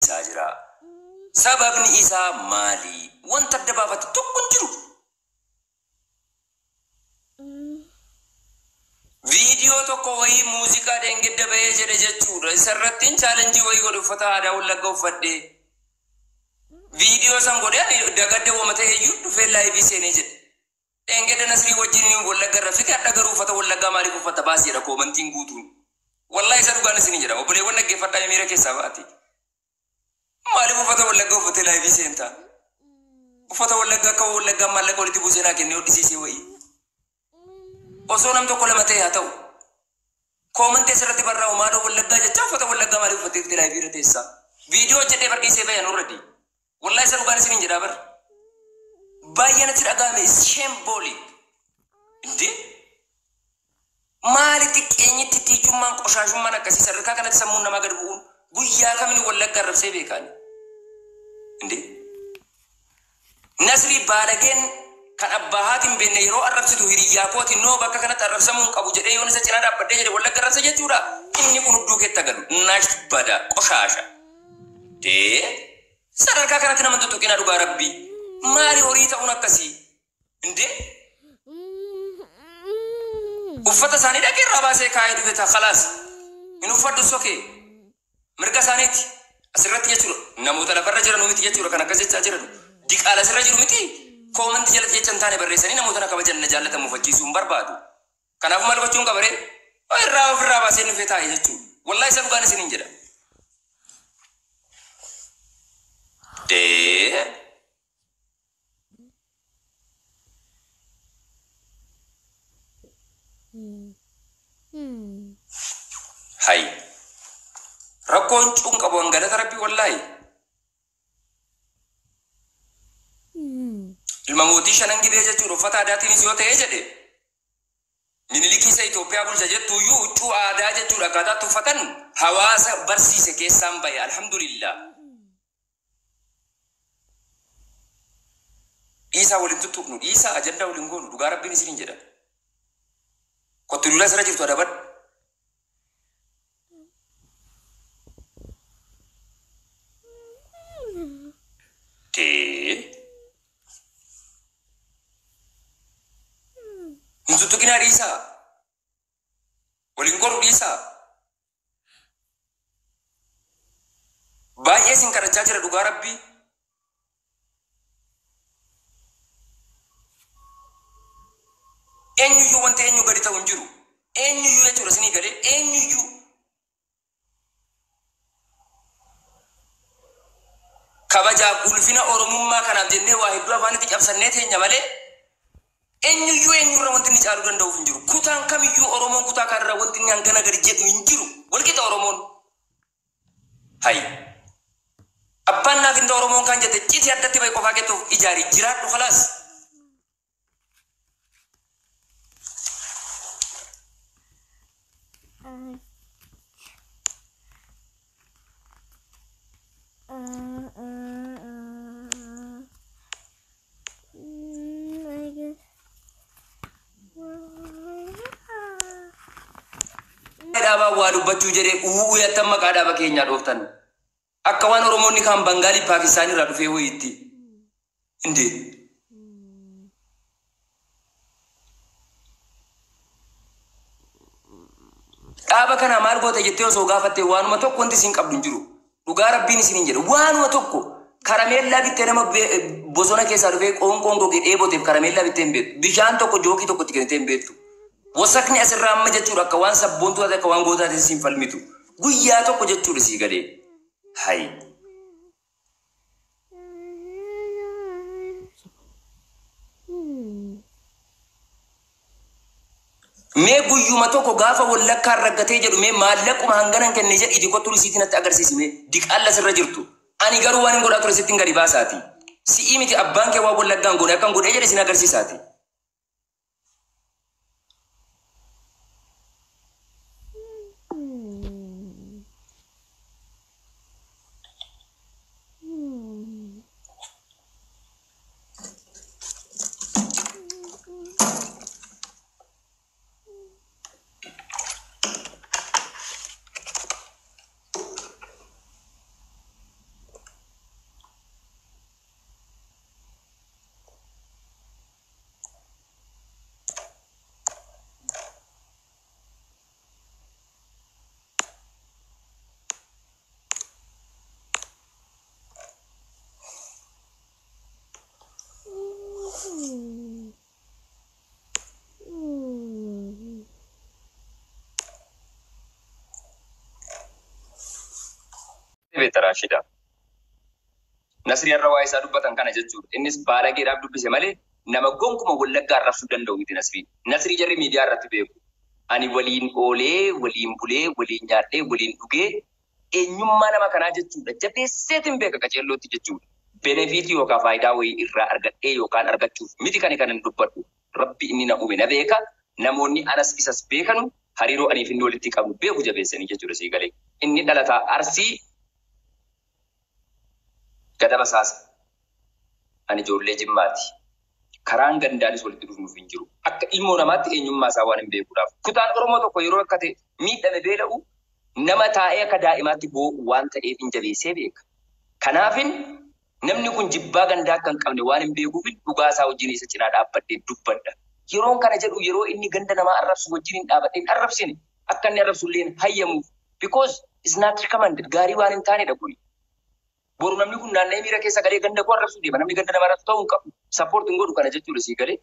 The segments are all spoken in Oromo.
dhiisaa jira. Sababni isaa maali? Wanta adda baafate tokko hin jiru. Viidiyoo tokko wayii muuziqaa dheengadda bahee jedhe jechuudha. Isarrattiin challenge wayii godhe, uffata aadaa Wallagga uffadhee. Viidiyoo san godhee ani dagadda wama ta'e iyyuu dhufee live seenee jedhe. Dheengadda Nasrii wajjin Wallagga irra fite, hadha garuu uffata Wallaggaa maaliif uffatta baasii jedha commentiin guutuun. Wallahi isa dhugaan isinii jedha. Obboleewwan, dhaggeeffadhaa, miira keessaa ba'ati. Maaliif uffata Wallaggaa uffatee live seentaa? Uffata Wallaggaa akka Wallaggaa maallaqa walitti buusee naa kennee hodhisiisee wayii. Osoo nam tokko lama ta'e haa ta'u. Commentii asirratti barraa'u maaloo Wallaggaa jecha, uffata Wallaggaa maaliif uffattee dhuftee live irra teessaa? Viidiyoo hojjedhee barsiisee bayan already. Wallahi isa dhugaan isiniin jedhaa bar. Baay'ee natti dhaga'ame, symbolic. Indee maali xiqqeenyitti tiichummaan qoshaashummaan akkasii, sadarkaa kanatti sammuun namaa gad bu'uun? Guyyaa kamiin Wallagga arrabsee beekaani? Indee Nasrii baalageen kan abbaa haati hin beekne yeroo arrabsitu hiriyyaa kooti noo bakka kanatti arrabsamuu hin qabu jedhee yoon isa cinaa dhaabbadhee jedhe Wallagga arrabsa jechuudha. Inni kun hudduu keetta galu naash bada qoshaasha. Dee sadarkaa kanatti nama tuttuqina, dhugaa rabbii. Maali horii ta'uun akkasii? Indee uffata isaanii dhaqee irraa baasee kaa'ee dhufe ta'a, khalaas. Hin uffadhu sokee. Mirga isaaniiti. Asirratti jechuudha. Namoota lafarra jiran miti jechuudha kan akkas jechaa jiran. Diqaala asirra jiru miti. Commentii jalatti jecha hin taane barreessanii namoota na kabajan, na jaallatan mufachiisuu hin barbaadu. Kanaafuu maal gochuun qabaree? Irraa ofirraa baasee dhufee taa'e jechuudha. Wallahi isa dhugaan isiniin jedha. Dee. Hay. Rakkoon cuun qabu hangalata rabbii wallaahi. Ilma mootii shanan gibee jechuudha, uffata aadaatiinis yoo ta'e jedhe, Minilikii isa Itoophiyaa bulcha jettuuyyuu huccuu aadaa jechuudha akkaataatti uffatan hawaasa barsiise keessaan bahe, alhamdulillah. Dhiisaa, waliin tuttuqnu dhiisaa, ajandaa waliin goonu, dhugaa rabbiin isiniin jedha. Kottu duula asirra jirtu adabadhu. Dee. Hin tuttuqinaa, dhiisaa. Waliin goru dhiisaa. Baay'ee isin kadhachaa jira, dhugaa rabbii. Eenyuyyuu wanti eenyu gadi ta'u hin jiru. Eenyuyyuu jechuudha, isinii galee, eenyuyyuu. Kabajaaf ulfina Oromummaa kanaaf jennee waa hedduu afaanitti cabsannee teenya malee eenyuyyuu eenyurra wanti inni caaluu danda'uuf hin jiru. Kutaan kamiyyuu Oromoon kutaa kaanirra wanti inni hangana gadi jedhu hin jiru. Walqixa Oromoon. Hayi. Abbaan naaf hin ta'u Oromoon kaan jette, citi addatti bahi, qofaa keetti of ijaari, jiraadhu, khalaas. I guess. Dhaabaa waa dubbachuu jedhee uuu yattan maqaa dhaaba keenyaa dhooftan. Akka waan Oromoonni kaan Bangaalii Paakistaanii irraa dhufee wayiitti. Indee. Dhaaba kana maal goota jettee osoo gaafatte, waanuma tokko wanti isin qabdu hin jiru. Dhugaa rabbiin isiniin jedhe, waanuma tokko karameellaa bittee nama bosona keessaa dhufee qoonqoon gogee dheeboteef karameellaa bittee hin beektu. Bishaan tokko jookii tokko itti kennitee hin beektu. Wasakni asirraa amma jechuudha akka waan sabboontuu taate, akka waan gootaa taate siin falmitu. Guyyaa tokko jechuudha, sii galee. Hayi. Mee guyyuma tokko gaafa Wallakkaan raggatee jedhu, mee maallaquma hanganan kenne jedhiiti kottu risiitii natti agarsiisi, mee diqaalla sirra jirtu. Ani garuu waan hin godhaa ture sittin gadi baasaati. Si'ii miti, abbaan kee waan Wallaggaan goone akkan godhee jedhe sin agarsiisaati. Beekta Raashida. Nasrii har'a waa'ee isaa dubbatan kana jechuudha. Innis baalageedhaaf dubbise malee nama gonkuma Wallaggaa arrabsuu danda'u miti Nasrii. Nasrii jarri miidiyaa irratti beeku. Ani waliin oolee, waliin bulee, waliin nyaadhee, waliin dhugee eenyummaa nama kanaa jechuudha. Jabeesseetiin beeka qaceellootti jechuudha. Benefit yookaan faayidaa wayii irraa argadhee yookaan argachuuf miti kan hin dubbadhu. Rabbi inni na uume na beeka. Namoonni anas isas beekanu hariiroo aniif inni walitti qabnu beeku jabeessanii jechuudha sii galee. Inni dhalataa Arsii gadaba saasa. Ani ijoollee Jimmaati. Karaan gandaanis walitti dhufnuuf hin jiru. Akka ilmoo namaatti eenyummaa isaa waan hin beekuudhaaf. Kutaan Oromoo tokko yeroo akka ta'e miidhame beela'u nama taa'ee akka daa'imaatti boo'u waan ta'eef hin jabeessee beeka. Kanaafin namni kun jibbaa gandaa akka hin qabne waan hin beekuuf dhugaa isaa wajjin isa cinaa dhaabbadhee dubbadha. Yeroon kana jedhu yeroo inni ganda namaa arrabsu wajjin hin dhaabadhee hin arrabsine, akka inni arrabsu illee hin hayyamuuf. Because it's not recommended, gaarii waan hin taanedha kuni. Boru namni kun naanna'ee miira keessa galee ganda koo arrabsuu deema. Namni ganda nama arrabsu ta'uu hin qabu. Support hin godhu kana jechuudha sii galee.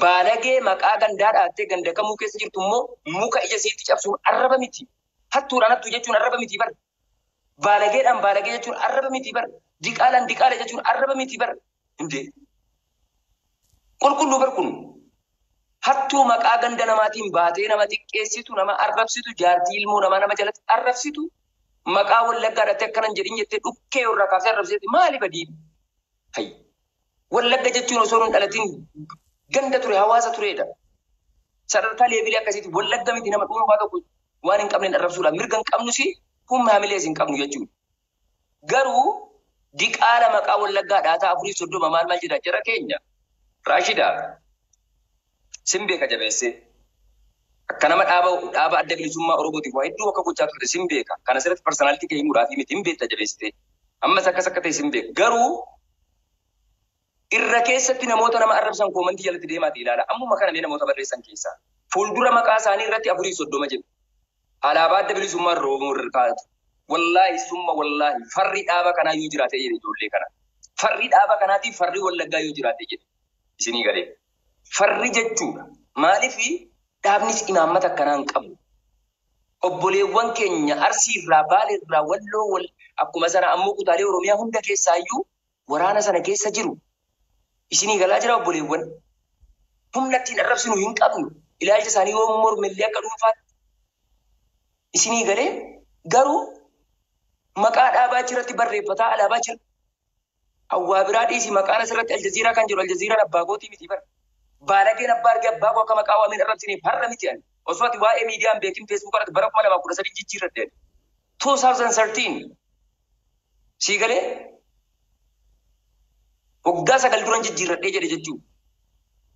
Baalagee maqaa gandaa dhaattee ganda kamuu keessa jirtu immoo muka ija siitti cabsuun arraba miti. Hattuudhaan hattuu jechuun arraba miti bar. Baalageedhaan baalagee jechuun arraba miti bar. Diqaalaan diqaala jechuun arraba miti bar. Indee. Qulqulluu bar kun. Hattuu maqaa ganda namaatiin baatee nama xiqqeessitu, nama arrabsitu, jaartii ilmoo namaa nama jalatti arrabsitu, maqaa Wallaggaa dhattee akkanan jedhin jettee dhukkee irraa kaasee arrabsiteeti maali badiin? Hayyi. Wallagga jechuun osoo hin dhalatin ganda ture, hawaasa turedha. Sadarkaa level akkasiiti Wallagga miti, nama dhuunfaa tokko waan hin qabneen arrabsuudha. Mirga hin qabnus, humna hamilees hin qabnu jechuudha. Garuu diqaala maqaa Wallaggaa dhaataa 34 maal maal jedha jara keenya. Raashidaa. Sin beeka jabeessee. Akka nama dhaaba Adda Bilisummaa Oromootiif waa hedduu akka gochaa turte sin beeka. Kana sirriitti personality kee himuudhaaf miti, hin beekta jabeessitee. Ammas akkas akka ta'e sin beeka. Garuu irra keessatti namoota nama arrabsan comment jalatti deemaati ilaala. Ammuma kana mee namoota barreessan keessaa. Fuuldura maqaa isaanii irratti 34 jedhu. Alaabaa Adda Bilisummaa Oromoo irra kaa'atu. Wallaahi summa wallaahi, farri dhaaba kanaa yoo jiraate jedhe ijoollee kana. Farri dhaaba kanaatiif farri Wallaggaa yoo jiraate jedhe. Isinii galee. Farri jechuudha. Maaliif dhaabnis imaammata akkanaa hin qabu. Obboleewwan keenya Arsii irraa, Baalee irraa, Walloo wal akkuma sana ammoo kutaalee Oromiyaa hunda keessaayyuu waraana sana keessa jiru. Isinii galaa jira obboleewwan. Humna ittiin arrabsinu hin qabnu. Ilaalcha isaanii yoo mormellee akka dhuunfaatti. Isinii galee, garuu maqaa dhaabaa achirratti barreeffataa alaabaa jira. Hawwaa biraa dhiisi, maqaan asirratti Aljaziiraa kan jiru, Aljaziiraan abbaa kootii miti bara. Baalageen abbaa argee abbaa koo akka maqaa waameen arrabsineef har'a miti ani. Osoo ati waa'ee miidiyaa hin beekin Facebook irratti bara 2013 jijjiirradhe. 2013 sii galee, waggaa 9 duran jijjiirradhee jedhe jechuudha.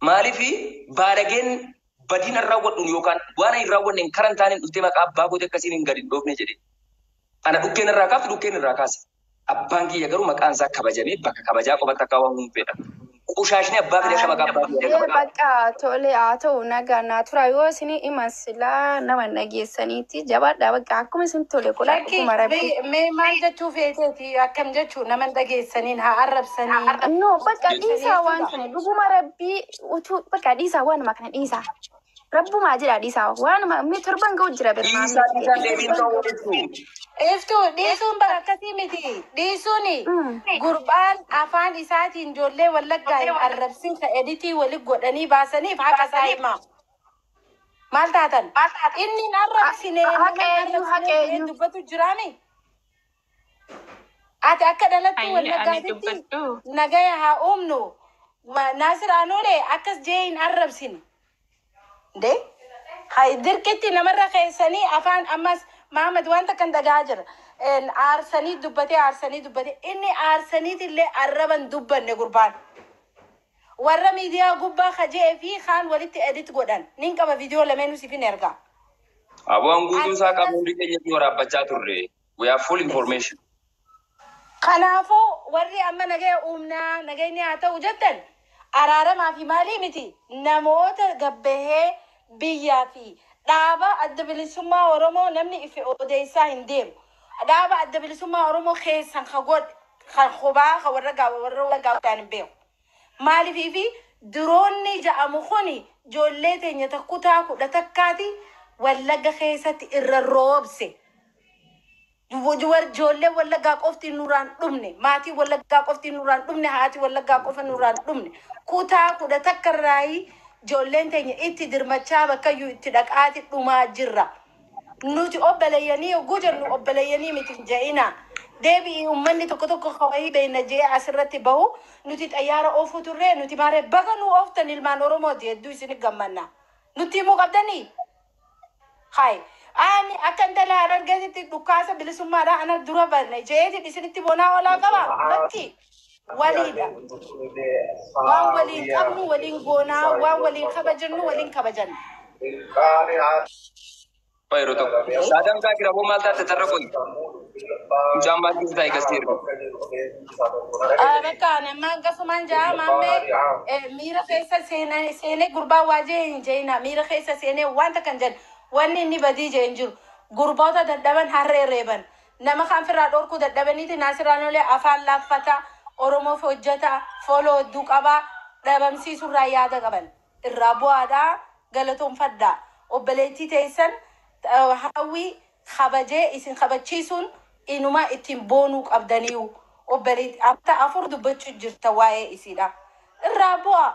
Maaliif baalageen badiin hin raawwadhuun yookaan waan hin raawwanneen karan taaneen dhuftee maqaa abbaa kootii akkasiin hin gadi hin dhoofne jedhe. Ana dhukkeen irraa kaaftu, dhukkeen irraa kaasa. Abbaan kiyya garuu maqaan isaa kabajamee bakka kabajaa qofatti akka waamuun fedha. Qushaashni abbaa fedhe akka maqaa abbaa kiyya Ee, bakka tole, haa ta'u, nagaa naa tura. Yoo isin himan silaa nama dhageessaniiti, jabaadha, bakka akkuma isin tole godhaa. Lakki. Dhuguma rabbi. Mee maal jechuu feeteeti? Akkam jechuu, nama hin dhageessaniin haa arrabsanii? No, bakka dhiisaa waan kana, dhuguma rabbii utuu bakka dhiisaa, waanuma kana dhiisaa. Rabbumaa jedha dhiisaa, waanuma mee torban ga'u jira birmaa. Dhiisaa dhiisaa deebiin ta'uu jechuun. Iftu, dhiisuun bara akkasii miti. Dhiisuun gurbaan afaan isaatiin ijoollee Wallaggaa hin arrabsin ka edit wali godhanii baasaniif haqa isaa himaa. Maal taatan? Inni hin arrabsine nama Haqa hin eenyu, haqa arrabsine eenyu? Dubbatu jiraami? Ati akka dhalattuu Ayyi, ani Wallaggaatitti dubbadhu. nagaya haa uumnu. Naasir Aanoolee akkas jee hin arrabsine. De? Hay dirqitti namarra keessanii afaan ammas Mahamad wanta kan dhagaa jira. Aarsanii dubbatee, aarsanii dubbatee, inni aarsaniitillee arraban dubbanne gurbaan. Warra miidiyaa gubbaa kajee fi kaan walitti edit godhan. Nin qaba, viidiyoo lameenuu siif hin ergaa. Abu'aan guutuu isaa qabu hundi keenyatti waraabbachaa turre. We have full information. Kanaafuu warri amma nagaya uumnaa, nagayni haa ta'u jettan, araaramaa fi maalii miti, namoota gabbahee biyyaa fi dhaaba Adda Bilisummaa Oromoo namni ifi odeessaa hin deemu. Dhaaba Adda Bilisummaa Oromoo keessan ka godhe kan kophaa ka warra warra gaafatan hin beeku. Maaliifii fi diroonni ja'amu kuni ijoollee teenya kutaa 11ti Wallagga keessatti irra roobse. Ijoollee Wallaggaa qofti nurraan dhumne, maatii Wallaggaa qofti nurraan dhumne, haati Wallaggaa qofa nurraan dhumne. Kutaa 11 irraayii ijoolleen teenya itti dirmachaa bakkayyuu itti dhaqaati dhumaa jirra. Nuti obboleeyyanii yogguu jennu obboleeyyanii miti hin je'ina. Deebi'i, uummanni tokko tokko kawayii beekna je'ee asirratti bahu, nuti xayyaara oofuu turre, nuti maaree baga nu ooftan, ilmaan Oromooti, hedduu isin gammanna. Nutti himuu qabdanii? Hai. Ani akka intala Harargeetitti dhukkaasa bilisummaadha ana dura banne je'eetiin isinitti bonaa olaa qaba. Lakki waliidha. Waan waliin qabnu waliin goonaa, waan waliin kabajannu waliin kabajanna. Yeroo tokko. Saadam Saakir aboo maal taate tarra qoyi. Mucaan maal keessa taa'e gastii ergu. Bakka nama akkasumaan ja'a maammee miira keessa seenee gurbaa waa jee hin jeena, miira keessa seenee wanta kan jedhu wanni inni badii jee hin jiru. Gurboota dadhaban harree reeban. Nama kaan firraa dhorkuu dadhabaniiti Naasiraan olee afaan laaffata, Oromoof hojjeta, foloo hedduu qabaa, dhabamsiisurraa yaada qaban. Irraa bu'aadhaa, galatoonfadhaa. Obboleettii teessan Hawwii kabajee isin kabachiisuun inuma ittiin boonuu qabdaniiyu. Obboleettii amma 4 dubbachuu jirta waa'ee isiidha. Irraa bu'aa.